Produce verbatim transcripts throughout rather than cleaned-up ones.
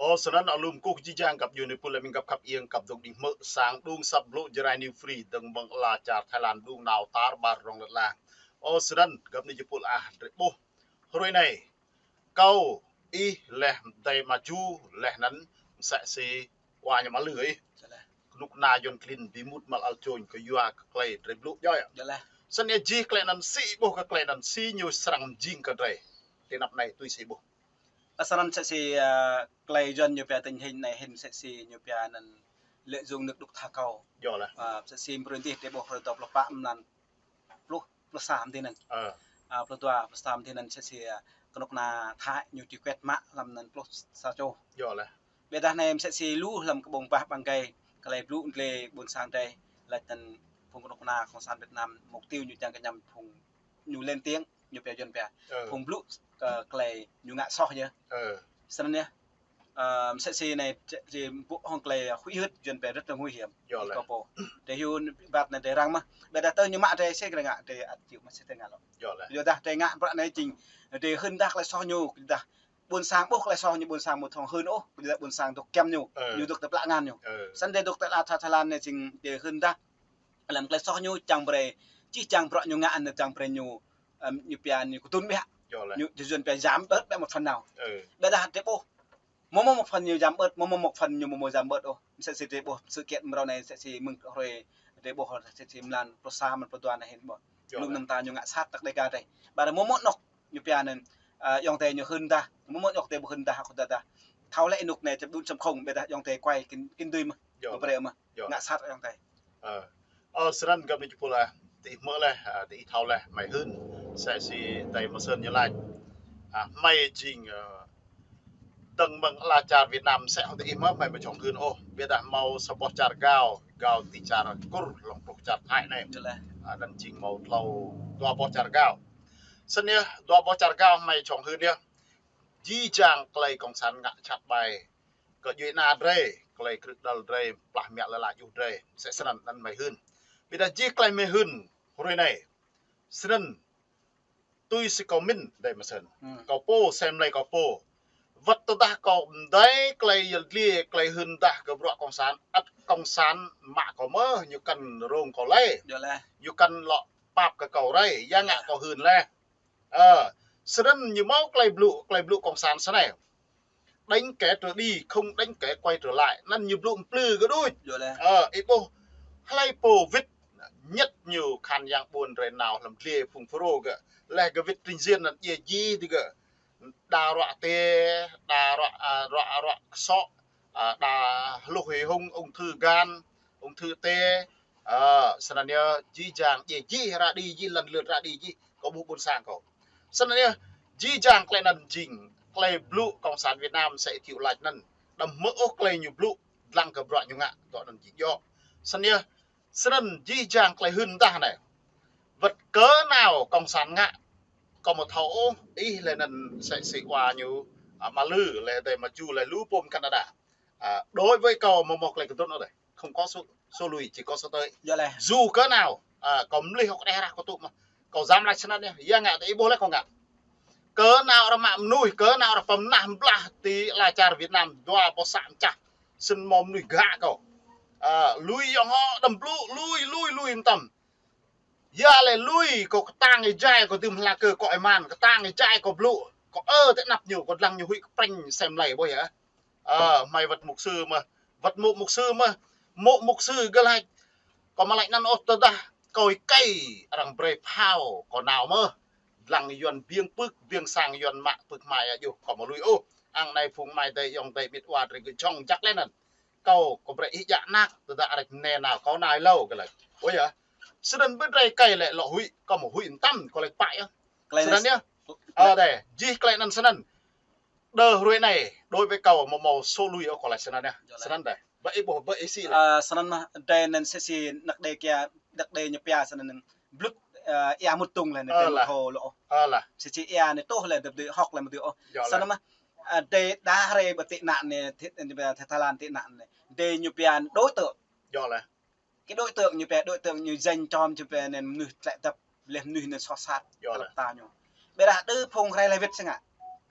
Ơ, snăn alum kơkuh jih jang găp djuê ƀing pul lĕ mĭn găp khăp iêng găp dŏ đing hmư̆ sang đŭng asăp blŭ Jrai New Free dơ̆ng mơ̆ng ala čar Thái Lan đŭng nao tar ƀar rŏng lŏn ala. Ơ, snăn găp djuê ƀing pul ah, drei ƀuh. Hruê anai, kâo, ih, leh dei mă ju, leh anăn msĕ si wa ñu mă lư ih. Kơnuk kơna Yuăn klin bi mŭt mă al čôñ kơ yua kơ klei drei blŭ djŏ yơh. Snăn jih klei anăn si ih ƀuh kơ klei anăn si ñu srăng mjing kơ drei. Ti anăp anei tui si ih ƀuh. Ơ, snăn msĕ si, ơ, klei Yuăn ñu pia tình hình anei hĭn msĕ si ñu pia anăn lợi dụng nước độc thả câu. Djŏ leh. Ơ, msĕ si mprui dih drei ƀuh hruê dua pluh pă mlan pluh, pluh sa mơ̆ng anei. Ơ. Ơ, pluh dua, pluh sa mơ̆ng anei msĕ si, ơ, kơnuk kơna Thái ñu truy quét mă hlăm anăn pluh sa čô. Djŏ leh. Ƀiădah anei msĕ si lu hlăm kơ ƀơ̆ng bah ƀăng gai, klei blŭ dlei ƀuôn sang drei, lač anăn phung kơnuk kơna cộng sản Việt Nam mục tiêu ñu čiăng kơ ñăm phung ñu lên tiếng, ñu pia Yuăn pia. Ơ. Phung blŭ kơ klei ñu ngă soh yơh. Ơ. Snăn yơh. Ơ, msĕ si anei, či, či ƀuh hŏng klei huĭ hyưt Yuăn pia rất là nguy hiểm. Djŏ leh. Kâo pô. Drei hyu ƀat anei drei răng mơh. Ƀiădah tơ ñu mă drei sĕ kơ drei ngă, drei ăt či mă sĕ kơ drei ngă lŏ. Djŏ leh. Ƀiădah drei ngă bruă anei jing drei hưn dah klei soh ñu, ƀiădah ƀuôn sang ƀuh klei soh ñu ƀuôn sang mŭt hŏng hưn ôh, ƀiădah ƀuôn sang dôk kiăm ñu, ơ, ñu dôk tơ plă ngăn ñu. Ơ. Snăn drei dôk tơ ala Thái Lan anei jing drei hưn dah hlăm klei soh ñu čiăng brei, či čiăng bruă ñu ngă anăn čiăng brei ñu, ơ, ñu pia ñu kơdŭn ƀiă. Djŏ leh. Ñu, ñu Yuăn pia giảm bớt ƀiă một phần nào. Ơ. Ƀiădah drei ƀuh. Mơ̆ mơ̆ một phần ñu giảm bớt, mơ̆ mơ̆ một phần ñu mơ̆ mơ̆ giảm bớt ôh. Msĕ si drei ƀuh sự kiện mrâo anei msĕ si mơ̆ng hruê drei ƀuh msĕ si mlan pluh sa mlan pluh dua anei hĭn ƀuh. Djŏ leh. Lŏm năm ta ñu ngă sat tăk Đêga drei. Ƀiădah mơ̆ mơ̆ anôk ñu pia anăn, ơ, ayŏng adei ñu hưn dah, mơ̆ mơ̆ ayŏng adei ƀu hưn dah, akŏ dah dah. Thâo lĕ anôk anei čăp đŭn čăm không, ƀiădah ayŏng adei kuai kin, kin dưi mơh. Djŏ leh. Ƀu brei mơh. Djŏ. Ngă sat ayŏng adei. Ơ. Ơ, snăn găp djuê ƀing pul ah, diih hmư̆ leh, ơ, diih thâo leh, hmei hưn, msĕ si adei Mơsơn ñu lač. Ơ, hmei jing, ơ, dơ̆ng mơ̆ng ala čar Việt Nam msĕ hŏng diih mơh, hmei mơ̆ jhŏng hưn ôh. Ƀiădah mâo sa boh čar rơgao, rơgao ti čar Kur, hlŏng truh čar Thái anei. Djŏ leh. Ơ, anăn jing mâo tlâo, dua boh čar rơgao. Snăn yơh, dua boh čar rơgao hmei jhŏng hưn yơh. Jih jang klei cộng sản ngă jhat ƀai kơ djuê ana drei, klei krư̆ đăl drei, plah mă lŏ lač juh drei, msĕ snăn anăn hmei hưn. Ƀiădah jih klei hmei hưn hruê anei. Snăn tui si kâo mĭn adei Mơsơn. Hmm. Kâo pô, sem lei kâo pô. Wăt tơdah kâo mdei klei yăl dliê, klei hưn dah kơ bruă cộng sản, ăt cộng sản mă kâo mơh, ñu kăn rông kâo lei. Djŏ leh. Ñu kăn lŏ pap kơ kâo rei, ya ngă kâo hưn leh. Ơ, snăn ñu mâo klei blŭ, klei blŭ cộng sản snei. Đánh kẻ trở đi, không đánh kẻ quay trở lại. Anăn ñu blŭ mplư kơ đuč. Djŏ leh. Ơ, ih ƀuh. Hlei pô wĭt, ñĕt ñu khăn yang ƀuôn drei nao hlăm dliê phung Fulro gơ̆. Leh gơ̆ wĭt trình diện anăn djiê jih digơ̆. Đa ruă tê, đa ruă, a, ruă, ruă ksŏ, a, đa hluh hê hŭng, ung thư gan, ung thư tê, ơ, snăn yơh, jih jang, djiê jih, ra đi jih, lăn lượt ra đi jih, kâo ƀuh ƀuôn sang kâo. Snăn yơh, jih jang klei anăn jing, klei blŭ cộng sản Việt Nam msĕ si ih lač anăn, đăm hmư̆ ôh klei ñu blŭ, dlăng kơ bruă ñu ngă, dŏ anăn jing djŏ. Snăn yơh, snăn jih jang klei hưn dah anei. Wăt kơ nao cộng sản ngă, kâo mơ̆ thâo ôh, ih leh anăn msĕ si wa ñu, a, mă lư, leh adei mă ju, leh lu pô mơ̆ng Canada. A, đối với kâo mơ̆ mâo klei kơdŭn ôh adei. Không có số, số lui, chỉ có số tới. Djŏ leh. Dù kơ nao, a, kâo mlih hŏk đeh rah kâo tŭ mơh. Kâo djam lač snăn yơh, ya ngă adei ih ƀuh leh kâo ngă. Kơ nao arăng mă mnuih, kơ nao arăng pơm nah blah ti ala čar Việt Nam, dua boh să mčah. Snăn mâo mnuih gă kâo. A, lui ayŏng hŏ đăm blŭ, lui, lui, lui mtam. Ya leh lui, kâo kơtang êjai, kâo dưm hla kơ kâo êman, kơtang êjai kâo blŭ, kâo ơ ti anăp ñu, kâo dlăng ñu huĭ kơprĕng sem lei ƀuh yơh. Ơ, hmei wăt mục sư mơh, wăt mô̆ mục sư mơh, mô̆ mục sư gơ̆ lač. Kâo mă lač anăn ôh tơdah, kâo êkei arăng brei phao, kâo nao mơh. Dlăng Yuăn biêng pưk, biêng sang Yuăn mă pưk hmei ajuh, kâo mơ̆ lui ôh. Ang anei phung amai adei, ayŏng adei, amĭ ama drei gơ̆ jhŏng jăk leh anăn. Kâo, kâo brei ih djă anak, tơdah arăng mơnê nao, kâo nao êlâo gơ̆ lač. Ơ yơh. Snăn ƀiădah drei êkei lĕ lŏ huĭ, kâo mơ̆ huĭ mtam, kâo lač pă yơh. Klei anei snăn yơh. Ơ, adei, jih klei anăn snăn. Đơ hruê anei, đối với kâo mơ̆ mâo số lui ôh kâo lač snăn yơh. Djŏ leh. Snăn adei. Ƀơ ih ƀuh, ƀơ ih sĭ leh. Ơ, snăn mơh, adei anăn msĕ si anak Đêga, anak Đêga ñu pia snăn anăn. Blŭt, ơ, ia mŭt tŭng leh anăn. Ơ, adei leh. Mơ̆ thâo lŏ ôh. Ơ, leh. Msĕ si ia anei tuh leh, dăp dui hŏk leh mơ̆ dui ôh. Djŏ leh. Snăn mơh, adei dah rei ƀơ tị nạn anei, tị, tị, Thái Lan tị nạn anei. Adei ñu pia đối tượng. Djŏ leh. Cái đối tượng ñu pia, đối tượng ñu danh čom ñu pia anăn mnuih tlĕ dăp, leh mnuih anăn soh sat. Djŏ leh. Tơlơi ta ñu. Ƀiădah đơ phung rai leh wĭt sĕ ngă.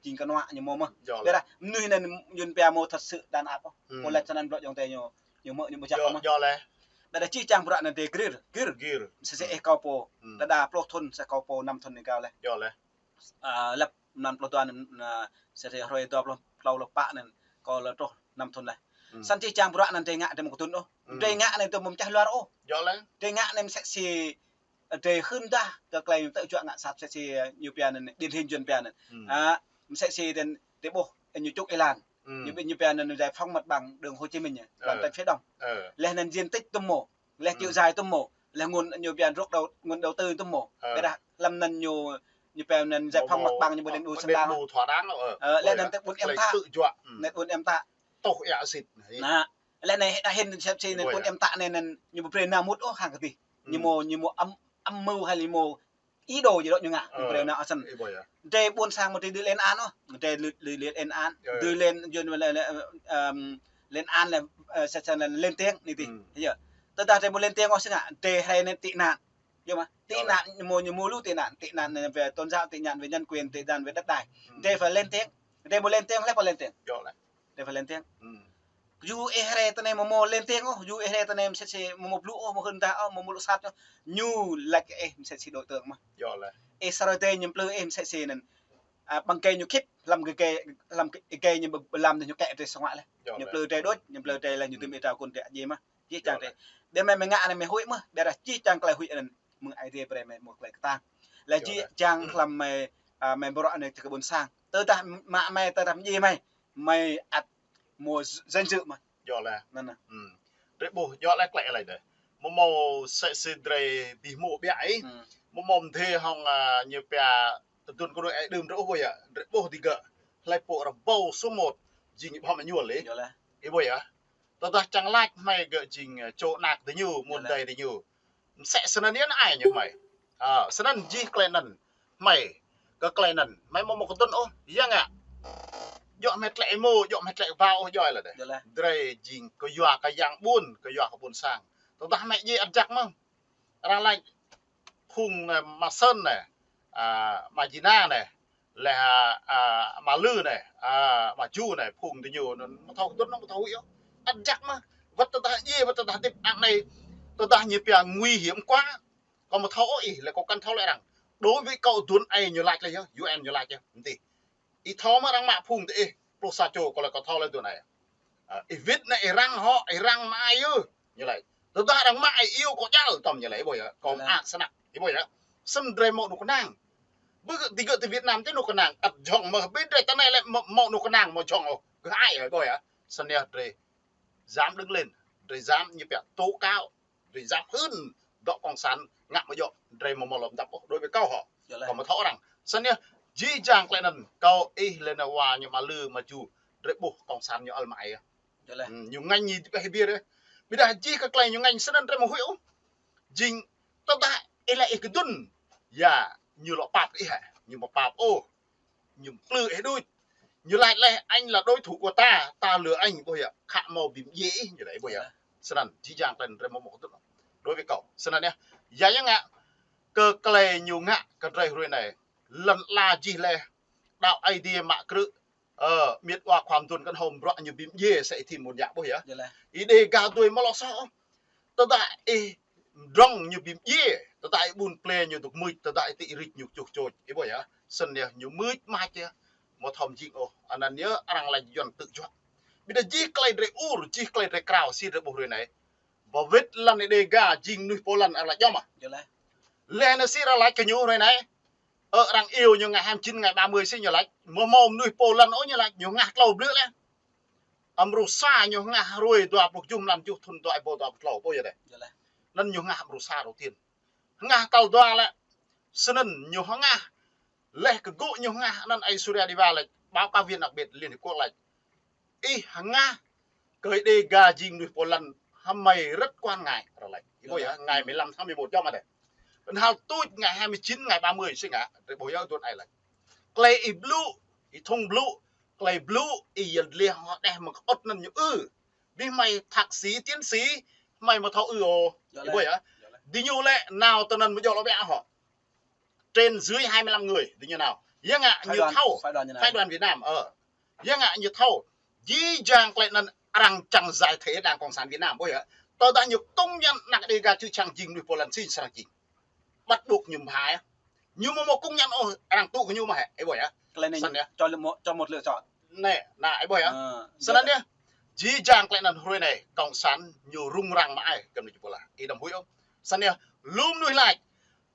jing kơnuă ñu mơ̆ mơ̆. Yơh laih. Ƀiădah mơnuih anŭn Yuan pia mơ̆ thật sự đàn áp ôh. Hmm. Pô lač tơnăn blŏ ayŏng adơi ñu, ñu mơ̆ ñu ƀu jak mơ̆. Yơh laih. Ƀiădah čih čang bruă anŭn dêh gir, gir. Gir. Msĕ si ih kâo pô. Hmm. Đơđa pluh thŭn, sa kâo pô năm thŭn anai kâo laih. Yơh laih. Ơ, lăp năm pluh dua anŭn, ơ, sa hrơi dua pluh, tlâo pluh pă anŭn, kâo lăp truh năm thŭn laih. Hmm. Snăn čih čang bruă anŭn drei ngă drei mơ̆ kơdŭn ôh. Hmm. Drei ngă anai tơ mơ̆ mơčah luar ôh. Yơh laih. Drei ngă anai msĕ si, ơ, drei hưn dah kơ klei tơjuă ngă sat msĕ si ñu pia anŭn, điển hình Yuan pia anŭn. Hmm. Ơ, msĕ si drei, drei ƀuh, ñu čŭk êlan. Hmm. Ñu ƀing ñu pia anŭn giải phóng mặt bằng đường Hồ Chí Minh, ơ, đoạn trạch phía đông. Ơ. Laih anŭn diện tích tơm mơ̆. Laih, hmm, chiều dài tơm mơ̆. Laih ngôn ñu pia ruốc đầu, ngôn đầu tư tơm mơ̆. Ơ. Ƀiădah hlăm anŭn ñu, ñu pia anŭn giải phóng mặt bằng ñu ƀu đen đu xứng đáng. Ơ, laih anŭn tơ ƀuôn em ta. Klei tơjuă. Hmm. Anŭn ƀuôn em ta. Tuh ia sĭt. Anai. Laih anai, anai hĭn sĕp si anŭn ƀuôn em ta anai anŭn ñu ƀu brơi nao mŭt ôh hăng kơ tih. Ñu mơ̆, ñu mơ̆ âm, âm mưu hay là ñu mơ̆ ý đồ gì đó ñu ngă, ñu brơi nao asăn. Ih ƀuh yơh. Drei ƀuôn sang mơ̆ drei dưi lên án ôh. Drei dưi, dưi, dưi lên án. Yơh. Dưi lên, Yuan lĕ, lĕ, ơ, ưm, lên án lĕ, ơ, sa, sa, lên, lên tiếng anai tih. Hmm. Yơh. Tơdah drei mơ̆ lên tiếng ôh sĭt ngă, drei hrơi anai tị nạn. Yơh mơ̆. Tị nạn, ñu mơ̆, ñu mơ̆ lu tị nạn, tị nạn về tôn giáo, tị nạn về nhân quyền, tị nạn về đất đai. Hmm. Drei phải lên tiếng. Drei mơ̆ lên tiếng, laih pô lên tiếng. Yơh laih. Drei phải lên tiếng. Hmm. Yua ih hrơi tơ anai mơ̆ mơ̆ lên tiếng ôh, yua ih hrơi tơ anai msĕ si mơ̆ mơ̆ blŭ ôh, mơ̆ hưn dah ôh, mơ̆ mơ̆ lŭk sat ôh. Ñu lač kơ ih msĕ si đối tượng mơ̆. Yơh laih. Ih sa hrơi tơ ñu plư ih msĕ si anŭn. Ơ, bằng kơ ñu khĭp, hlăm kơ, kơ, hlăm kơ, kơ ñu ƀu, ƀu lăm ñu kĕ drei sang wă laih. Yơh laih. Ñu plư drei đôč, ñu plư drei laih ñu tŭm ih trao kun drei djai mơ̆. Čih čang drei. Ƀiădah mơ̆ ngă anai mơ̆ huĭ mơ̆, ƀiădah čih čang klei huĭ anŭn mơ̆ng Aê Diê brơi mơ̆ mơ̆ klei kơtang. Laih čih čang hlăm mơ̆, ơ, mơ̆ bruă anai kơ ƀuôn sang. Tơdah mă mơ̆, tơdah mdjiê mơ̆, mơ̆ ăt mơ̆ danh dự mơ̆. Yơh laih. Anŭn. Hmm. Drei ƀuh yơh laih klei laih dêh. Mơ̆ mơ̆ msĕ si drei ƀu hmâo ƀiă ih. Hmm. Mơ̆ mơ̆ mdê hŏng, ơ, ñu pia tơdŭn kơ đuaĭ ai đưm drei ôh ƀuh yơh. Drei ƀuh digơ̆. Hlơi pô rơbâo số một jing ñu ƀuh mă ñu laih. Yơh laih. Ih ƀuh yơh. Tơdah čang lač hmei gơ̆ jing, ơ, čô anak diñu, mơ̆n dai diñu. Msĕ snăn anŭn ai ñu hmei. Ơ, snăn jih klei anŭn hmei. Kơ klei anŭn, hmei mơ̆ mơ̆ kơdŭn ôh, yơh ngă. Djŏ hmei tlĕ êmô, djŏ hmei tlĕ wao ôh, djŏ laih dêh. Yơh laih. Drei jing kơ yua kơ yang ƀuôn, kơ yua kơ ƀuôn sang. Tơdah hmei djai ăt jak mơ̆n. Arăng lač phung anai, Ma Sơn anai, ơ, Ma Jina anai, laih, ơ, Ma Lư anai, ơ, Ma Ju anai, phung diñu anŭn mơ̆ thâo kơdŭn, mơ̆ thâo huĭ ôh. Ăt jak mơ̆n, wơ̆t tơdah djai, wơ̆t tơdah hơdip arăng anai, tơdah ñu pia nguy hiểm quá, kâo mơ̆ thâo ôh ih, laih kâo kăn thâo laih arăng. Đối với kâo tơdŭn ai ñu lač laih yơh, U N ñu lač yơh, mơ̆ tih. Ih thâo mơ̆ arăng mă phung tơ ih, pluh sa čô kâo lač kâo thâo laih tơdŭn ai. Ơ, ih wĭt anai ih răng hŏ, ih răng mă ai yơh. Ñu lač. Tơdah arăng mă ai iâu kâo djăl tơm ñu lač, ih ƀuh yơh. Kâo mă snăk, ih ƀuh yơh. Snăn drei mơ̆ nŭk kơnang. Ƀu kơ, digơ̆ tơ Việt Nam tơ nŭk kơnang, ăt jhŏng mơ̆, ƀiădah drei tơ anai lĕ mơ̆, mơ̆ nŭk kơnang, mơ̆ jhŏng ôh. Kơ ai, ih ƀuh yơh. Snăn drei dám đứng lên, drei dám ñu pia tố cáo, drei dám hưn, dŏ cộng sản ngă mơ̆ djŏ, drei mơ̆ mơ̆ lŏm dăp ôh, đối với kâo hŏ. Yơh laih. Kâo mơ̆ thâo arăng. Snăn yơh, jih jang klei anŭn, kâo ih laih anai wa ñu Ma Lư Ma Ju, drei ƀuh cộng sản ñu ăl mă ai yơh. Yơh laih. Hmm, ñu ngăn ñu ƀai hơbir yơh. Ƀiădah jih kơ klei ñu ngăn snăn drei mơ̆ huĭ ôh. Jing tơdah ih lač ih kơdŭn. Yơh, ñu lŏ pap ih hă, ñu mơ̆ pap ôh. Ñu plư ih đuč. Ñu lač laih, anh là đối thủ của ta, ta lừa anh, ƀuh yơh, khă mơ̆ ƀĭm djai ih, ñu lač, ƀuh yơh. Snăn, jih jang klei anŭn drei mơ̆ mơ̆ kơdŭn. Đối với kâo. Snăn yơh. Yua ñu ngă, kơ klei ñu ngă, kơ drei hrơi anai. Lŏn ala jih laih. Đăo Aê Diê mă krư̆. Ơ, miêt wa khua mduôn kăn hŏm bruă ñu ƀĭm djai sa ih thim mơ̆n yơh, ƀuh yơh. Yơh laih. Ih Đêga dui mơ̆ lŏ soh. Tơdah ih mdrŏng ñu ƀĭm djai, tơdah ih ƀun ple ñu dŏ mưč, tơdah ih tĭ rĭč ñu čuh čôč, ih ƀuh yơh. Snăn yơh, ñu mưč mač yơh. Mơ̆ thâo mjing ôh, anăn yơh arăng lač Yuan tơjuă. Ƀiădah jih klei drei ur, jih klei drei krao, si drei ƀuh hrơi anai. Ba wĭt lăn Đêga jing mơnuih pô lăn arăng lač djŏm ah. Yơh laih. Laih anŭn si arăng lač kơ ñu hrơi anai. Ơ, arăng iâu ñu ngă hai mươi chín ngày ba mươi si ñu lač. Mơ̆ mơ̆ mơnuih pô lăn ôh ñu lač, ñu hơngah tlâo blư̆ laih. Amrô sa ñu hơngah hrơi dua pluh kjuh mlan kjuh thŭn dua êbâo dua pluh tlâo, ƀuh yơh dêh. Yơh laih. Anŭn ñu hơngah amrô sa đầu tiên. Hơngah tal dua lĕ. Snăn ñu hơngah. Laih kơ gŭ ñu hơngah anăn Aê Surya Deba lač. Báo cáo viên đặc biệt Liên Hiệp Quốc lač. Ih hơngah kơ Đêga jing mơnuih pô lăn hơmâo rất quan ngại, arăng lač. Ih ƀuh yơh, ngày mười lăm tháng mười một djŏm ah dêh. Anŭn hal tuč ngày hai mươi chín, ngày ba mươi si ngă, drei ƀuh yơh tơdơi lač. Klei ih blŭ, ih thŭng blŭ, klei blŭ, ih yăl dliê hŏ đeh mơ̆ng kơ ŭt anăn ñu ư. Ƀing hmei thạc sĩ, tiến sĩ, hmei mơ̆ thâo ư ôh. Ih ƀuh yơh. Diñu lĕ nao tơ anăn mơ̆ djŏ lŏ ƀiă hŏ. Trên dưới hai mươi lăm người, diñu nao. Yua ngă phái ñu đoàn, thâo, phái đoàn như phái này. Đoàn Việt Nam, ờ. Yua ngă ñu thâo. Jih jang tơlơi anŭn arăng čang giải thể Đảng Cộng sản Việt Nam, ƀuh yơh. Tơdah ñu công nhận ană Đêga čư̆ čang jing mơnuih pô lăn sĭ srăng jing. Bắt buộc ñu mă hă. Ñu mơ̆ mơ̆ công nhận ôh, arăng tŭ kơ ñu mă hă. Ih ƀuh yơh. Tơlơi anai. Săn ñu yơh. Cho một, cho một lựa chọn. Anai, anai, ih ƀuh yơh. Ờ, săn anŭn yơh. Jih jang tơlơi anŭn hrơi anai, Cộng sản ñu rŭng răng mă ai, kơ mơnuih pô lăn. Ih đăm huĭ ôh. Săn yơh, lu mơnuih laĭ,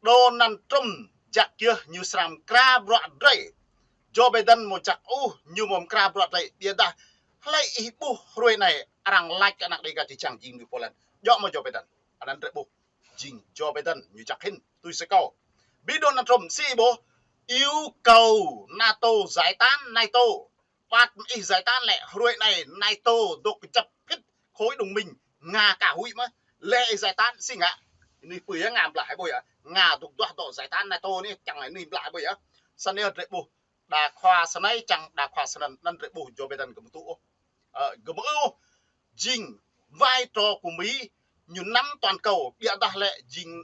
Donald Trump jak yơh ñu srăng mkra bruă drơi. Joe Biden mơ̆ jak ôh, ñu mơ̆ mkra bruă drơi. Ƀiădah, hlơi ih ƀuh hrơi anai, arăng laĭ kơ ană Đêga čư̆ čang jing mơnuih pô lăn. Djơ̆ mơ̆ Joe Biden. Anŭn drơi ƀuh. Jing Joe Biden ñu jak hĭn, tui si kâo. Ƀing Donald Trump sĭ ƀuh, yêu cầu NATO giải tán NATO. Ƀăt mơ̆ ih giải tán lĕ, hrơi anai NATO dŏ kơjăp phĭt khối đồng minh, Nga ka huĭ mơ̆. Lĕ ih giải tán sĭ ngă. Anai pơ yơh Nga blah ih ƀuh yơh. Nga dŏ duah dŏ giải tán NATO anai čang lĕ anai blah ih ƀuh yơh. Săn yơh drơi ƀuh. Đa khua sơnai čang đa khua sơnăn, anŭn drơi ƀuh Joe Biden gơ̆ mơ̆ tŭ ôh. Ơ, gơ̆ mơ̆ ôh. Jing vai trò của Mỹ ñu nắm toàn cầu, ƀiădah lĕ jing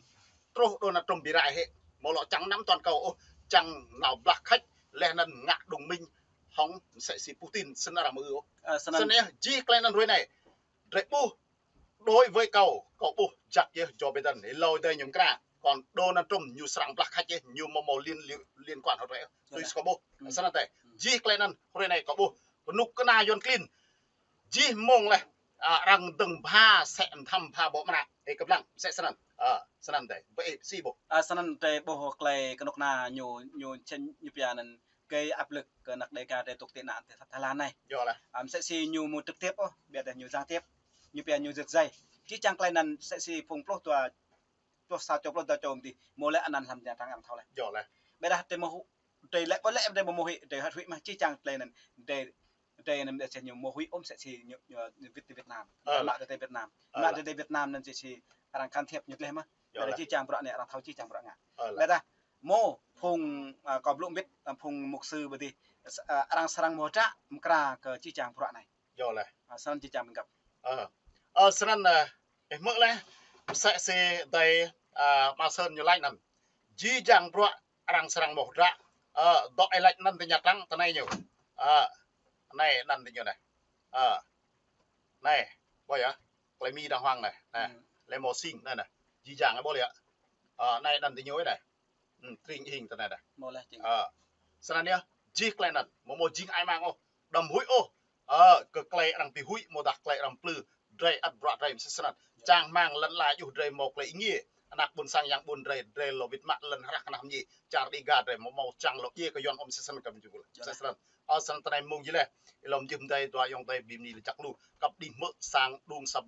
truh Donald Trump ƀu rai hĕ. Mơ̆ lŏ čang nắm toàn cầu ôh, čang nao blah khač, leh anŭn ngă đồng minh hŏng msĕ si Putin, săn arăng mơ̆ ôh. Ơ, săn anŭn. Săn yơh, jih tơlơi anŭn hrơi anai. Drơi ƀuh, đối với kâo, kâo ƀuh jak yơh Joe Biden, ih hlâo dơi ñu mkra. Còn Donald Trump ñu srăng blah khač yơh, ñu mơ̆ mơ̆ liên, liên, liên quan hŏ drơi. Tui si kâo ƀuh. Săn anŭn tĕ. Jih tơlơi anŭn hrơi anai kâo ƀuh. Kơnuk kơna Yuan klin. Jih mông leh, a, arăng dơ̆ng bha sĕ mthăm bha ƀô̆ mơnă. Ê, kơplah, msĕ săn anŭn. A, săn anŭn tĕ. Ƀơi ê, sĭ ƀuh. A, săn anŭn tĕ ƀuh tơlơi kơnuk kơna ñu, ñu čen, ñu pia anŭn gây áp lực kơ ană Đêga drơi dŏ tị nạn ti Thái Lan anai. Yơh lah. A, msĕ si ñu mơ̆ trực tiếp ôh, ƀiădah ñu gián tiếp. Ñu pia ñu rơ̆k jai. Čư̆ čang tơlơi anŭn msĕ si phung pluh dua, pluh sa čô, pluh dua čô mơ̆ tih. Mơ̆ lĕ anăn hlăm Nha Trang arăng thâo leh. Yơh lah. Ƀiădah tĕ mơ̆ hu-, drơi lĕ, ƀơi lĕ drơi mơ̆ mơ̆ huĭ, drơi hơ̆t huĭ mơ̆ čư̆ čang tơlơi anŭn. Drơi, drơi anŭn msĕ si ñu mơ̆ huĭ ôh msĕ si ñu, ñu, ñu wĭt ti Việt Nam. Ơ lah. Mă drơi ti Việt Nam anŭn msĕ si arăng can thiệp ñu tơleh mơ̆. Yơh lah. Ƀiădah čư̆ čang bruă anai arăng thâo čư̆ čang bruă ngă. Ơ lah. Ƀiădah mơ̆ phung, a, kâo blŭ ƀĭt, a, phung mục sư ƀơi tih, a, arăng srăng mơ̆ hơdră mkra kơ čư̆ čang bruă anai. Yơh leh. A, săn čư̆ čang ƀing găp. Ơ. Ơ, săn, ơ, ih hmư̆ leh, msĕ si dơi, ơ, Mă Sơn ñu laĭ anŭn. Jih jang bruă arăng srăng mơ̆ hơdră. Ơ, dŏ ih laĭ anŭn ti Nha Trang, tơ anai ñu. Ơ, anai anŭn ti ñu anai. Ơ. Anai, ƀuh yơh. Tơlơi Mi đang hoang anai. Anai. Lĕ mơ̆ sing anai anai. Jih jang ih ƀuh leh. Ơ, anai anŭn ti ñu anai. Ư, tring hing tơ anai đah. Mơ̆ leh jing. Ơ. Săn anŭn yơh, jih tơlơi anŭn, mơ̆ mơ̆ jing ai mang ôh. Đăm huĭ ôh. Ơ, kơ tơlơi arăng ƀu huĭ, mơ̆ dah tơlơi arăng plư, drơi ăt bruă drơi msĕ săn anŭn. Čang mang lŏn ala juh drơi mơ̆ tơlơi ing yê. Ană ƀôn sang yang ƀôn drơi, drơi lŏ wĭt mă lŏn hră kơnah mơñi. Čar Đêga drơi mơ̆ mơ̆ čang lŏ djai kơ Yuan ôh msĕ săn anŭn kơ mơ̆ jing ƀuh leh. Msĕ săn anŭn. Ơ, săn anŭn tơ anai mông jih leh. Ih lŏm jưh mơdai dua ayŏng adơi ƀing mơni lĕ jak lu. Kăp đih hmư̆ sang đung săp